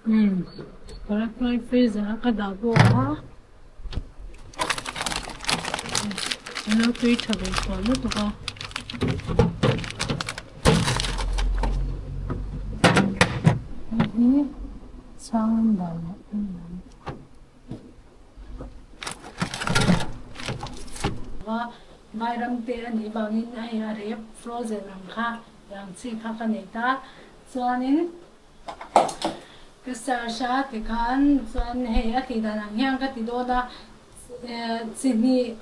Umm parathuai freezer a ka dah bawk a a lo tui tha ve tawh lutuk a. Hei hi chhang dah leh a ni ang. Vairam te a nih vangin hei a rep frozen ang kha rang chi kha ka nei ta chuanin Ka search a tikhan chuan hei a tih dan ang hian ka ti dawn a, chi hnih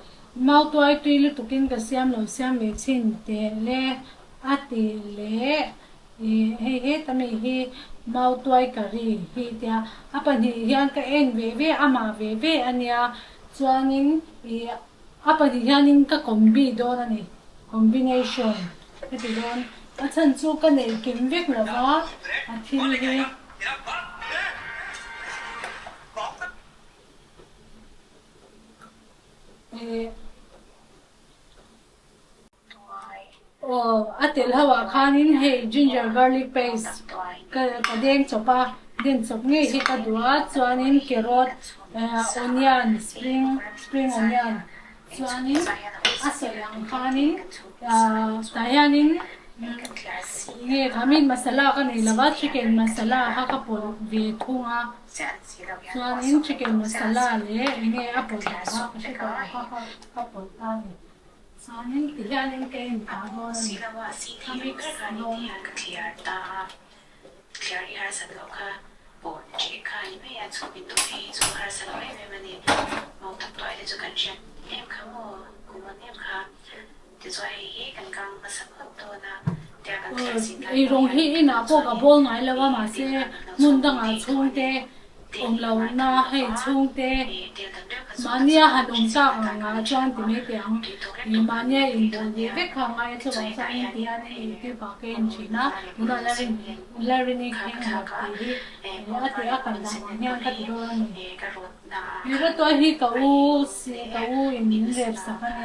mautuai tui lutukin ka siam lo siam ve chhin teh le a tih leh ih hei heta mi hi mautuai curry hi tia a pahnih hian ka en ve ve amah ve ve a nia chuanin ih a pahnih hianin ka combi dawn a ni. Combination ka ti dawn. A chhan chu ka neih kim vek lo va, a thil hi. Ih. Aw, a tel ho ah khanin hei ginger garlic paste ka ka deng chawp a, den chawp ngei hi ka duh a, chuanin carrot, onion, spring spring onion. Chuanin a sawi ang khanin tah hianin nge kha meat masala ka nei lova chicken masala kha ka pawlh ve thung a chuanin chicken masala leh eng nge a pawlh dan kha ka hre tawh lo kha kha ka pawlh ta a ni chuanin ti hianin ka en ta dawn a ni ka mix dawn. Thliar i harsat loh kha pawh ṭeh kha a ni mai a, chhuk in duh phei hi chu harsa lo em em a ni. Mau tak tuai te chu kan hriat em kha maw, kum an em kha. Tichuan hei hi kan kang hmasa phawt dawn a, tia kan thliar zin lai pawh Eirawng hian hi inah pawh ka chuanin bawl ngai lo a ih mahse tel kha kan lo hmun chhuak dangah thei tawh a ni. chhungte Tel awm hi lo a na tam hei lo va, chhungte ih tel tam deuh kha chu mahnia taksa han tan awm hrisel tak atan ang khan ah a ṭha chuan lo ti a, mai teh ang. tui tawk lek Ih tawk khan mahnia kan ei inbawl dawn ve nia. vek kha ngai a Tichuan chuvang hetah chuan hianin tihian hei ih youtube ah ka en purun thin a var leh tunah purun sen den Larini kha ka Kheng thlak a, tih hi eh a purun var tih a leh kal purun dan sen ang den hian pawlh ka ti hi dawn a ni. eh ka rawt na ah Ih khan rawtuai hi ka a u eng si leh ka u in meat min rep masala sak a kha ni.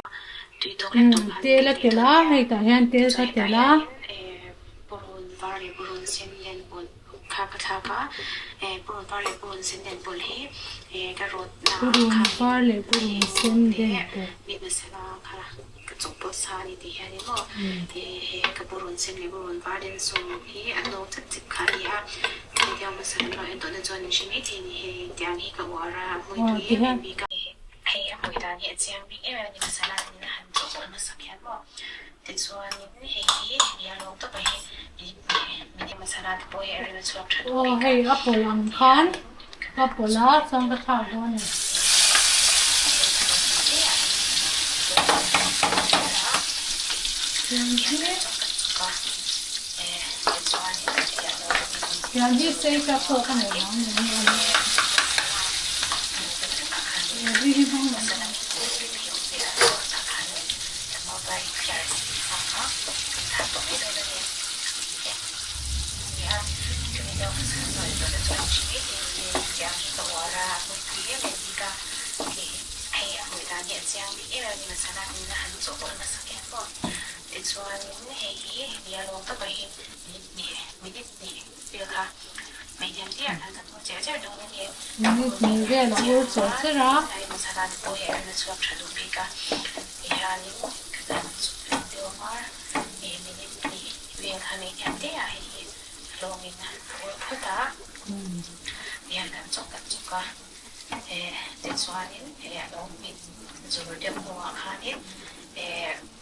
tui tawk lek tawk khan Tel kan a ei tel dawn a nia. hei tah hian tel Tichuan ka hetah tel a. hianin eh purun var leh purun sen den pawlh kha ka thlak a, eh purun var leh purun sen den pawlh hi eh ka rawt na ah Purun khanin var leh a purun eng sen den leh pawlh. meat masala kha Ka chawhpawlh sa a ni tih hianin maw he ka purun sen leh purun var den sawm hi a no chat chat kha a ni a, hetiang hmasa lam erawh en tawhna chuan min hre maithei a ni hei tiang hi ka uar a, a hmui tui em em bik a. Hei a hmui dan hi a chiang bik em em a ni masala nen a han chawhpawlh hmasak hian maw tichuanin hei hi hemi a lawk tawp a hi mini masala te pawh hi a rem a chhuak tha duh Aw bik a hei a pawlh ang khan ka pawlh a chuan ka thlak dawn a ni. Tiang hi sei ka pawh ka nei ang ni a ni. Ri hi hmang lo ang. Hei a hmuih dan hi a chiang bik em em a ni masala nen a han chawhpawlh hmasak hian maw tichuanin hei hi hemi a lawng tawp ah hi minute hnih minute hnih vel kha hmeichhe te ah khan kan hmu cher cher dawn a ni Minute hnih vel a ur chawr cher a. Hei masala te pawh hi a rem a chhuak tha duh bik a tihianin kan han chawhpawlh deuh ang a minute hnih vel kha hmeichhe te ah hei hi lawngin a ur phawt a tihian kan chawk kan chawk a. Tichuanin hei a lo hmit zur deuh hnuah khanin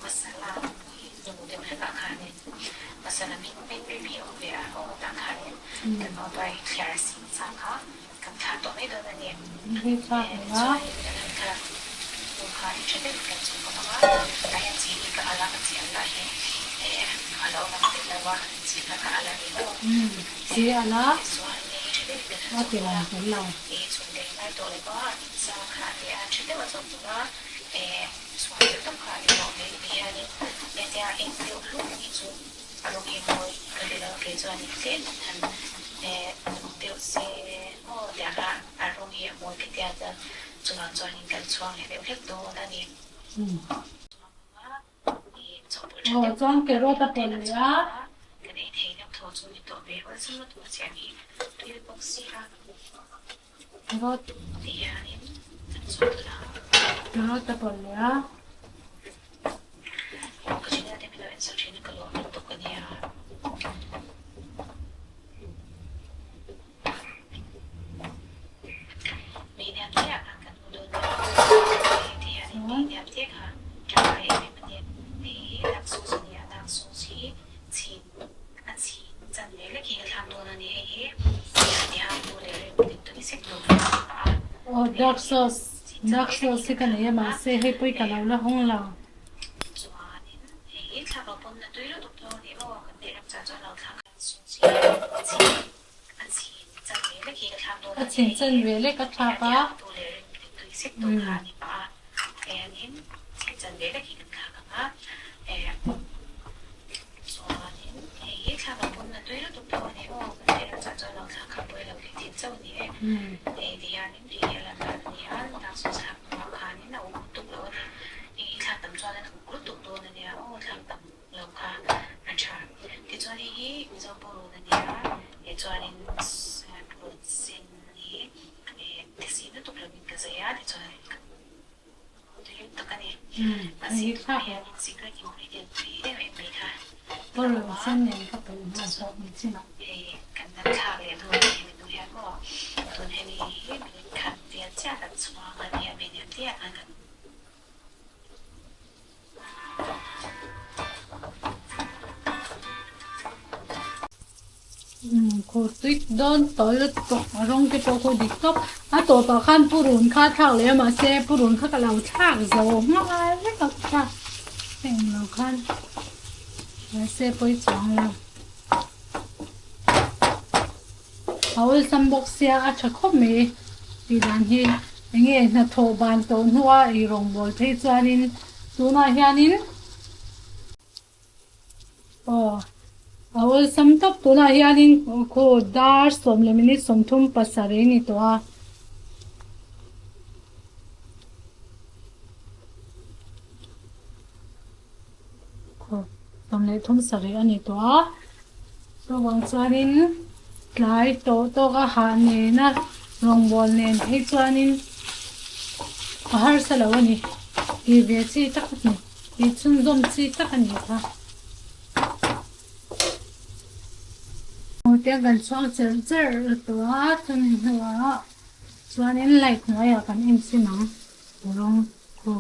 masala hnu deuh hlekah khanin masala hming hming rim hi a awm ve a, a awm tah khanin kan mobile thliar sin sa kha kan thlah tawh mai dawn a ni. Tichuanin kan han thlah hnu khan tha deuhin kan chhung bawk ang a, tah hian chi hi ka al a, ka chi al lah hi a lo lang tel lo a, chi kha ka al a ni maw. Chi al a. Tichuan hei tha deuhin kan han A chhung ti bawk lang a. tel lo. Aw chuan carrot a pawlh leh a. Carrot carrot a pawlh leh a. Aw dark sauce dark sauce hi ka nei a mahse hei pawh hi ka lo la hawng lo. A chhin chan ve lek a thlak a. Lo kha a tha. Tichuan hei hi Mizo purun a ni a, eh chuanin purun sen hi eh thisi lutuk lovin ka zai a, tichuan tui tak a ni. Mahse tunah hianin secret ingredient tui em em mai kha Purun sen nen ka pawlh nghal tawh ni chin ah. Hei kan la thlak leh dawn a ni hemi hnu hian maw tun hemi hi minute khat vel chiah kan chhuang a nia minute te ah khan kan Khur tui dawn tawh lutuk a rawng te pawh khu dik tawp a tawpah khan purun kha a thlak leh a mahse purun kha ka lo thlak zo nghal vek a kha englo khan mahse pawi chuang lo a awlsam bawk sia a tha khawp mai tih dan hi enge hnathawh ban tawh hnua ei rawngbawl phei chuanin tunah hianin aw a awlsam tawp tunah hianin khaw dar sawm leh minute sawmthum pasarih a ni tawh a. Khaw 33 a ni tawh a, chuvang chuanin tlai tawh tawk a hah nena rawngbâwl nen phei chuanin a harsa lo a ni tih ve chi tak a ni tih chhunzawm chi tak a ni kha. Hmute kan chhuak cherh cherh tawh a, chumi hnuah chuanin light hnuaiah kan enchhin ang rawng khu.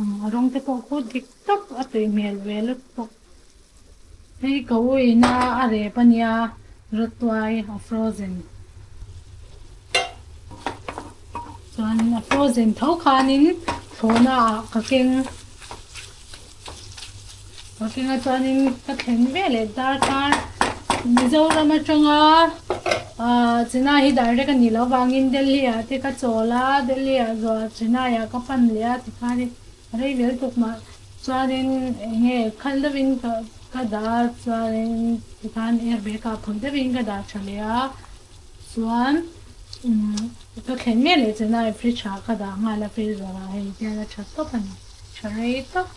A rawng te pawh khu dik tak a tui hmel ve lutuk. Hei ka uina a rep a nia rawtuai a frozen. Chuan a frozen tho khanin thlawhna ah ka keng ka keng a chuanin ka thlen veleh darkar Mizoram atanga ah Chennai hi direct a nih loh avangin Delhi ah te ka chawl a Delhi ah zawh Chennai ah ka pan leh a tikhanin rei vel tuk mah chuanin eng nge khal deuhin ka ka dah a chuanin tikhan air bag ah phawih deuhin ka dah tha leh a chuan umm ka thlen mek leh Chennai fridge ah ka dah nghal a freezer ah hei hian a tha tawp a ni tha rei tawp.